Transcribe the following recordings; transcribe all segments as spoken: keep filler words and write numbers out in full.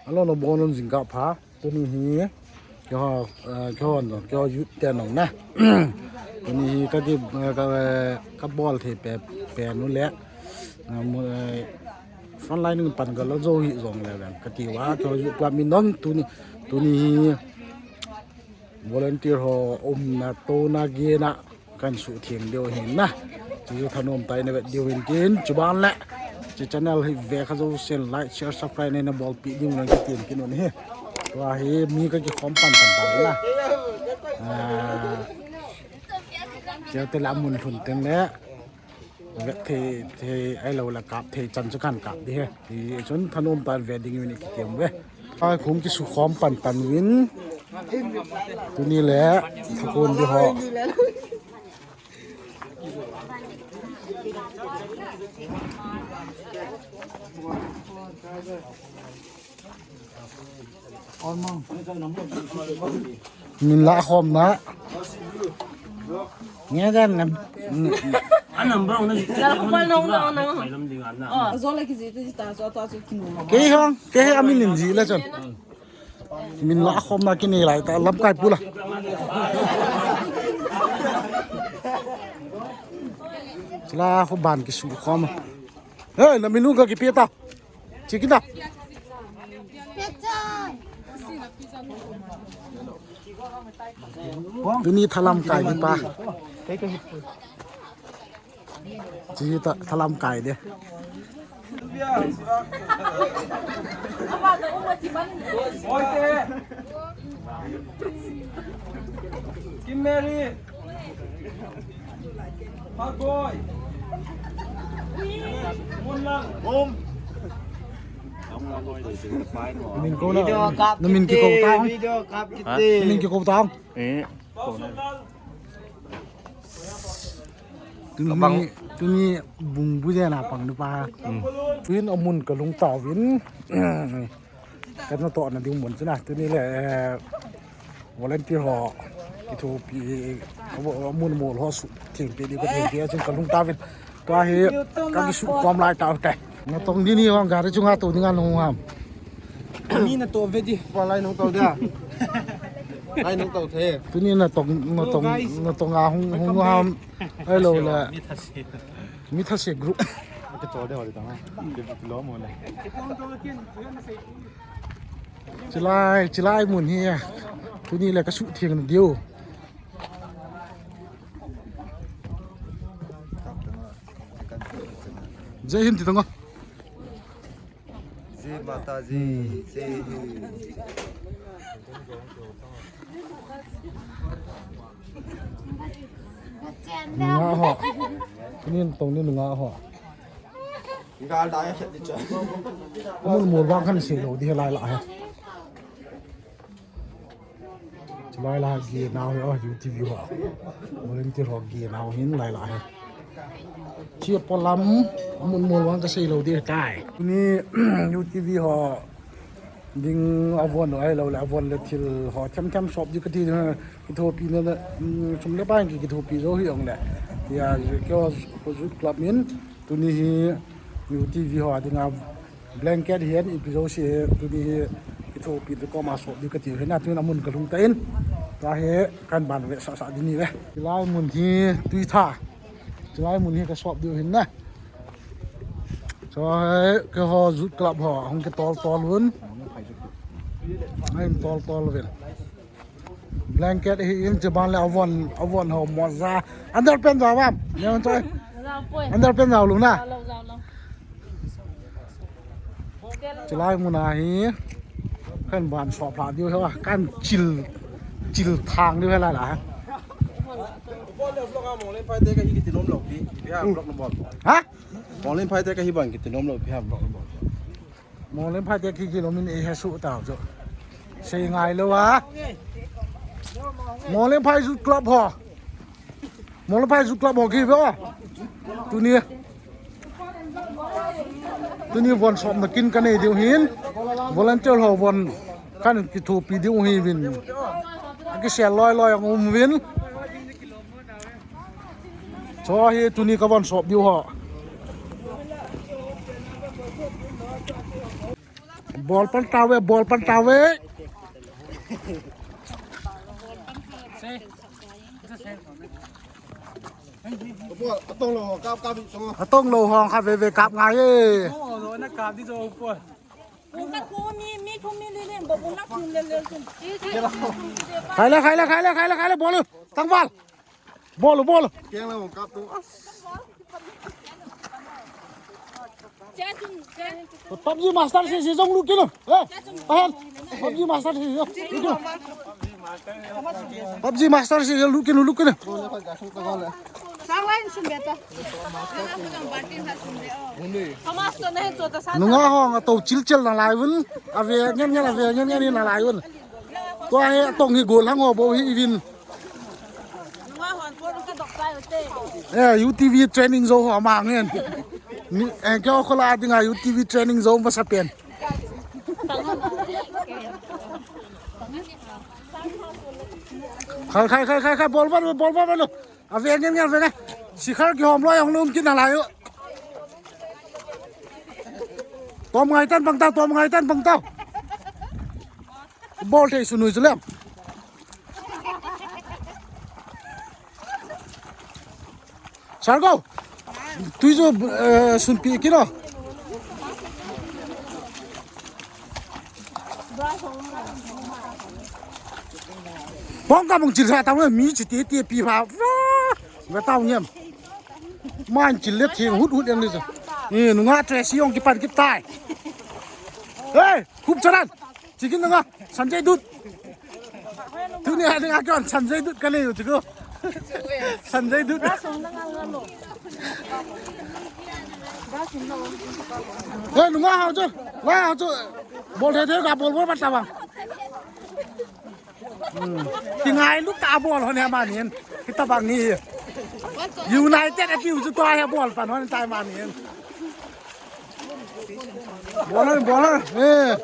Hello, nabonun jingkah pha. Tuni hi keiho, eh, keiho, keiho youth te nong na. Tuni hi ka ki, eh, ka, eh, ka bol thei pe, pe nu le. Eh, mu, eh, frontline ning pan ka lo jo hi jong le vang. Ka ti uva keiho youth pa mi nong tuni, tuni hi volunteer ho umna tona gena kan suhtheng diu ahin na. Chu thanom tah in na vet diu ahin tin, chuban le chu channel hi ve kha jousen like, share, subscribe nei na bolpi ding na kitin kin un hi. Tua hi mi ka kikhom pan pan pan na. Ah, chu te la mun lhun teng le vet thei, thei ahilou le kap thei chan chu kan kap ding ahi. Ti chun thanom tah in ve ding in kiti um ve. Ai, kong kisukhom pan pan uvin. Tuni le thakon ding ho. Min la khom na. Nge dan na. Kei hong, kei amin in ji la chun. Min la khom na kini lai ta lamkai pula. Chila khu ban kisukhom. Hey, na minu ka kipe ta. Chi kita. Tuni thalam kai di pa. Chi ta thalam kai de. Kim Mary. Hot boy. Munlang. Boom. Min ko na. Video kap na min kiti, kiko tang. Video kap kiti. Min kiko tang. Eh. Tuni, tuni bung bu jena pang nu pa. Tuin amun ka lhung tauvin. Ka natohna ding mun chu na. Tuni le, eh, volunteer ho kithopi, amun mol ho suhtheng pe ding ka theng pe chun ka lhung tauvin. Tua hi ka kisukhom lai tau te. Natong ding ni hong gari chunga tou ding a nahung ham. Ni natoh ve di. Pa lai nahung tou dia. Lai nahung tou the. Tuni natong, natong, natong a hung, hung ham. Hello la. Mi thase group. Ka tou de ho de ta. Lo mo le. Chilai, chilai mun hi. Tuni le ka suhtheng na diu. Jai Hind ti tang o. Jai Mata Di, Jai Hind. Nunga ho. Kunin tong ni nunga ho. Gal da ya khet ni cha. Mun mol bang kan se lo di lai la he. Chulai la gi nau hi, oh, U T V ho. Volunteer ho gi nau hin lai la hi. Chi polam, amun mol vang ka sei lo di tai. Ni U T V ho ding avon lo ai lo le, avon le thil ho them them sop di ka ti na, kithopi na, na, mm, sum le pai ki kithopi jo hi ong le. Ya, ke ho, ho youth club min, tuni hi U T V ho ding a Blanket hi an ipi jouse hi, tuni hi kithopi te koma sop di ka ti hi na, tuni amun ka lhung ta in. Tua hi kan ban ve sasa di ni ve. Chilai mun hi tui tha. Chilai mun hi ka sop di hin na. Choi, keiho youth club ho, hung kitol tol un. Ahin tol tol uvin. Blanket hi in, chuban le avon, avon ho moja. Underpant jao am? Neo choi. Jao poi. Underpant jao lou na. Jao lou, jao lou. Chilai mun a hi. Kan ban sop lha diu hi, kan chil, chil thang diu hi la la. Bol le vlog a Monglen phai te ka hi kiti nom lou pi. Pi ha vlog na bol. Ha? Monglen phai te ka hi ban kiti nom lou pi ha vlog na bol. Monglen phai te ki kilomin e he su ta jo. Sei ngai lou a. Monglen phai youth club ho. Monglen phai youth club ho ki ve o. Tuni. Tuni von sop na kin ka nei diu hin. Volunteer ho von kan kithopi diu hi vin. Ki se loi loi ang um vin. Cho hi tuni ka von sop diu ho. Ball pan tave, ball pan tave. Atong lo hong kha veve kap ngai e. Khai le, khai le, khai le, khai le, khai le, ball. Tangval. Ball, ball. Keng la hong kap tu. PUBG Master si si jong lut kit un. Eh, ahan. PUBG Master si jong lut kit un. PUBG Master si jong lut kit un, lut kit un. Nunga hong ato chil chil nalai un. Ave ngen ngen, ave ngen ngen nalai un. Tua hi atong hi goal hang o bo hi ivin. Eh, U T V training zo ho ma ngen. Ni, eh, kyo khola dinga U T V training zo masa pen. Khai, khai, khai, khai, khai, ball, ball, ball, ball, ball. Ave ngen ngen, ave ngen. Sikhar kihom loi hong lum kit nalai u. Tom ngai tan pang tau, tom ngai tan pang tau. Ball thei sunui chu lem. Sargo. Tui chu, eh, sunpi kino. Bong ka bong chil sa tau mi chi ti ti pi pha. Ga tau nyem. Man chil le thing hut hut yang ni chu. Ni nunga Tracy ong kipan kit tai. Hey, khup charan. Chicken nga, Sanjay Dutt. Tuni ha dinga kyon Sanjay Dutt kani u chiku. Sanjay Dutt. Hey, nunga hao chu. La hao chu. Bol the the ka bol bol pat tabang. Hmm. Tingai lut ta bol hon he manin. Kita bang ni. United a kiu chu tua he bol pan hon tai manin. Bol hon, bol hon. Eh.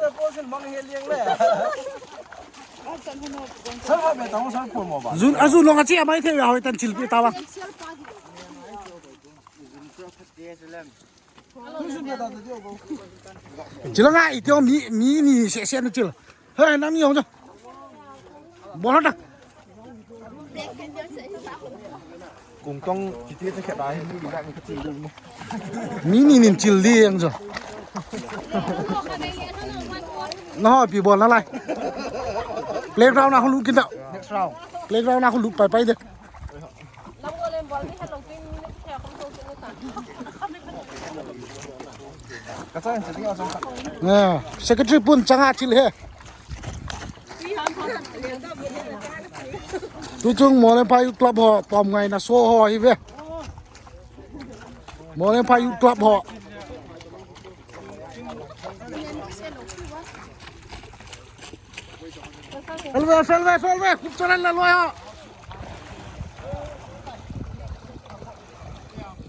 Jun, a jun long a chi a mai the ya hoi tan chil pi ta ba. Chilanga itio mi, mi ni se se na chil. Hey, nami hong jo. Bol hon ta. Kung tong chiti che khe dai, mi dak ni ka chi lu mo. Mi ni nin chil li ang jo. Na ho pi bol na lai. Playground na ho lu kin da. Next round. Playground na ho lu pai pai de. Ka chang chiti ka chang. Na, secretary pun changa chil he. Tu chung Molenphai Youth Club ho, tom ngai na so ho hi ve. Molenphai Youth Club ho. Fel ve, fel ve, fel ve, khup charan la loi ho.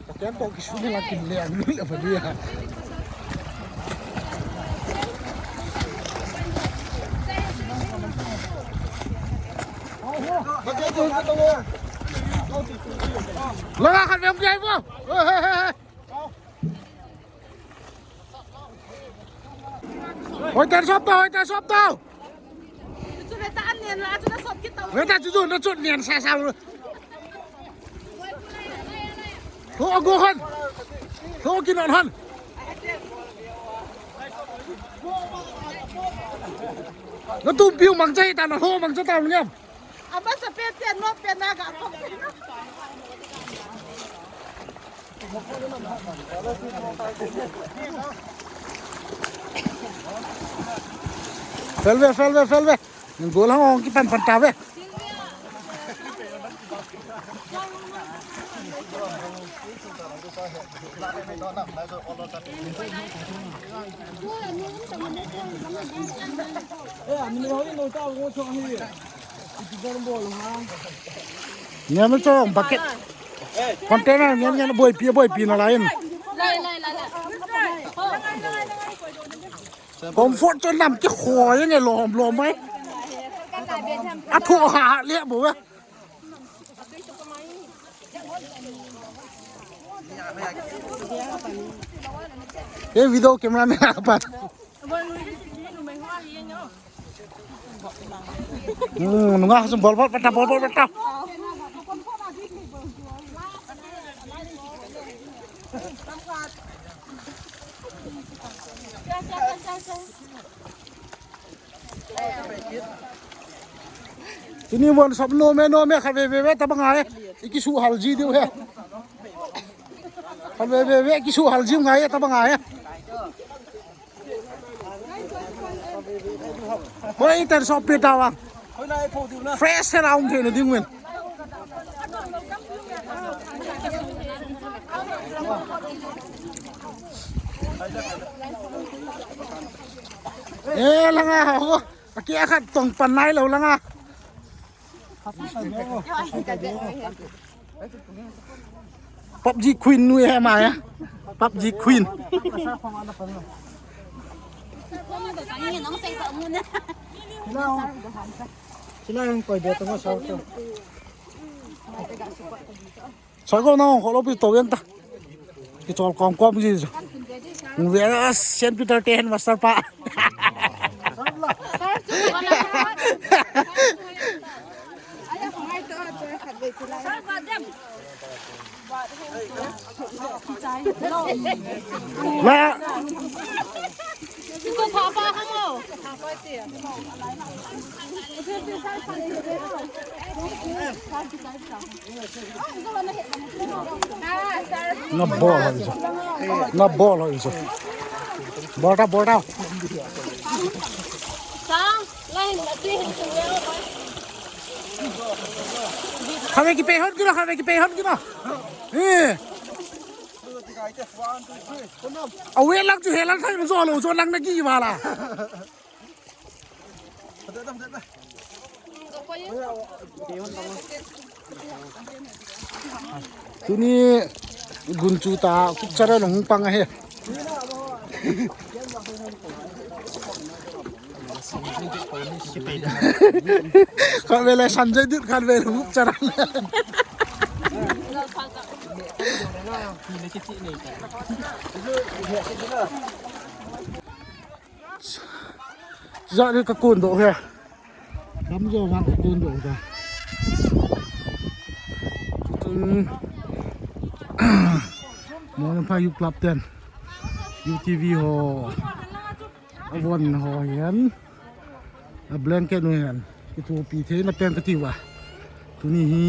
Ka ken to kisu ni la kin le ang ni la pa dia. Langa khat ve um dia bo. Hey, hey, hey, hey. Hoi ta sop tau, hoi ta sop tau. Ve ta chu chu, na chu nian sa sa. Tho go hon. Tho kin on hon. Na tu piu mang chai ta na ho mang cha ta ngam. Amasa pe te no pe na ga ko. Fel ve, fel ve, fel ve. Goal hang ong kipan pan ta ve. Ngen chong bucket. Container ngen ngen boipi, boipi na lai in. Lai, lai, lai, lai. Comfort chu nam ki khoi nge lom lom mai. A thu ha le bo ve. Ke video camera me apat. Hmm, nunga sum bol bol pata, bol bol pata. Tuni mon sop nome nome kha ve ve ve tabang ai. Ikisu hal ji diu he. Kha ve ve ve kisu hal ji ngai tabang ai. Hoi, tan sop pi ta wa. Fresh he la um thei na ding wen. Eh, langa ho. Aki akhat tong pan nai lo langa. PUBG Queen nui he ma ya. PUBG Queen. Sila ang koi dia tengok sahur tu. Sago na hong kholo pi to yan ta. Kichol kom kom ji. Vera Saint Peter ten master pa. La. Na bol ho ijo. Na bol ho ijo. Bol ta, bol ta. Khatvei kipe hon kino, khatvei kipe hon kino. Eh. Awe lang chu he lang thai jo lo, jo lang na ki wala. Tuni gunchu ta kup chara long pang ahi. Khatvei le Sanjay Dutt, khatvei le kup chara. Jat ni ka kun doh he. Dam jo vang ka kun doh ta. Tum. Mona Phai Youth Club ten. U T V ho. Avon ho hian. A blanket nu hian. Kithopi theina pen ka ti uva. Tuni hi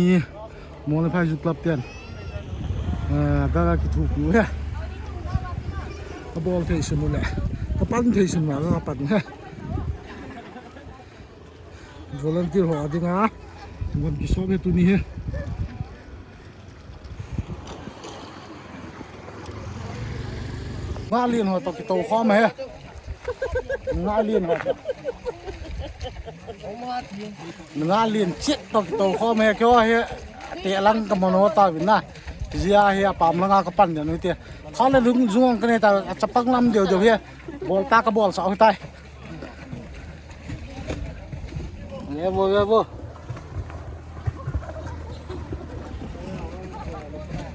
Mona Phai Youth Club ten. Ah, ka, ka kithopi u he. Ka bol thei sun u le. Ka pan thei sun u le, ka pan he. Volunteer ho a dinga. Von kisop he tuni hi. Nga lien ho to kito khom he. Nga lien ho to. Nga lien chit to kito khom he kyo he. Te lang ka mono ta vin na. Jia he apam langa ka pan de nu te. Kha le lung jung ka ne ta chapang lam deu deu he. Bol ta ka bol sa u tai. Ye bo, ye bo.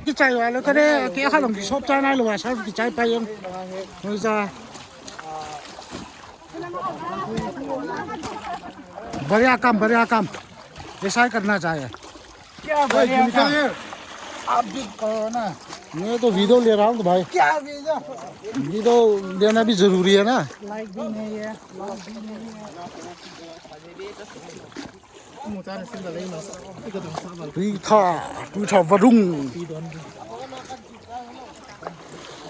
Kichai wa lo ka de, ki kha long kisop chai nai lo wa sa kichai pa yong. Noi sa. बढ़िया काम, बढ़िया काम। ऐसा ही करना चाहिए। क्या बढ़िया काम? आप भी करो ना। मैं तो वीडियो ले रहा हूँ तो भाई। क्या वीडियो? वीडियो लेना भी जरूरी है ना। लाइक भी नहीं है, लाइक भी नहीं है। Tui tha, tui tha vadung.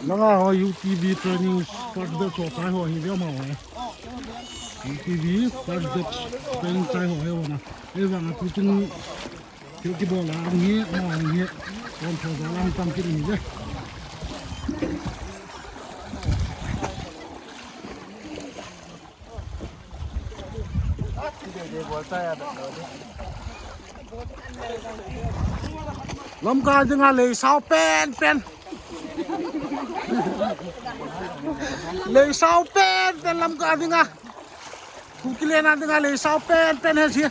Nanga ho U T V training first batch ho chai ho hi veu ma ho. U T V first batch training chai ho hi ho na. Ei vang a tu chung thil kibol a ang hi, ma ang hi. Kon tho za lang tam kit ni ve. Lamka dinga lei sao pen pen. Lei sao pen pen Lamka dinga. Kuki len a dinga lei sao pen pen he si.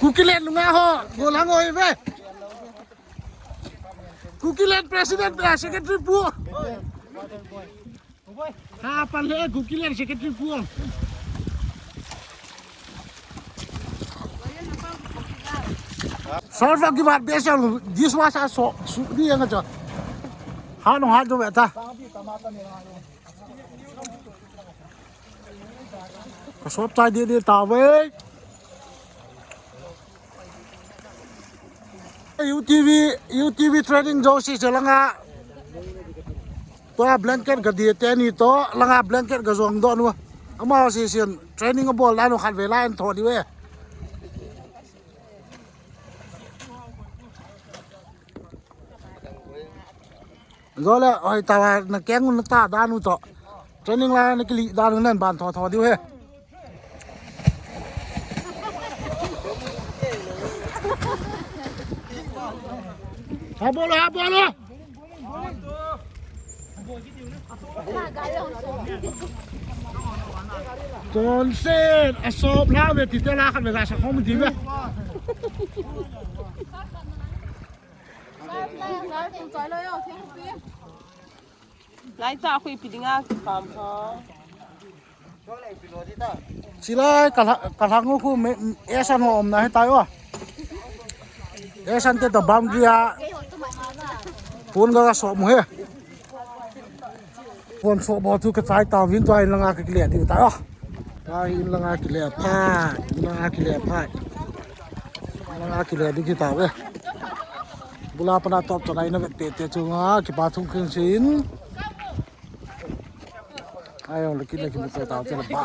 Kuki len lunga ho, golang oi ve. Kuki len president, eh, secretary pu. Ha, pan le, Kuki le, secretary pu. Sir, fa ki bat be sa, this was a so, su, di yang cha. Ha, no, ha, do beta. Ka sop chai di di ta ve. U T V, U T V training jo si se langa. Tua blanket ka di te ni to, langa blanket ka jong do nu. Ama si sin training a bol la nu khat ve la en tho di ve. Jole, oi, tawa na keng un ta danu to. Training la na kili danu nan ban tho tho diu he. Ha bolo, ha bolo. Tonsen, asop la ve ti te la khan ve la sa khom ti ve. Lai ta khui pi dinga ki pam ha. Silai ka la, ka lang khu me, esan ho om na he tai wa. Esan te to boundary a. Pun ga so mu he. Pon so bo tu ka chai ta vin to ai langa ka kile ti ta wa. Ka in langa kile pha, in langa kile pha. Langa kile di ki ta ve. Bula pana top to nai na ve te te chu nga ki pa thung khin sin. Ai ong le ki le ki mu ta ta te la ba.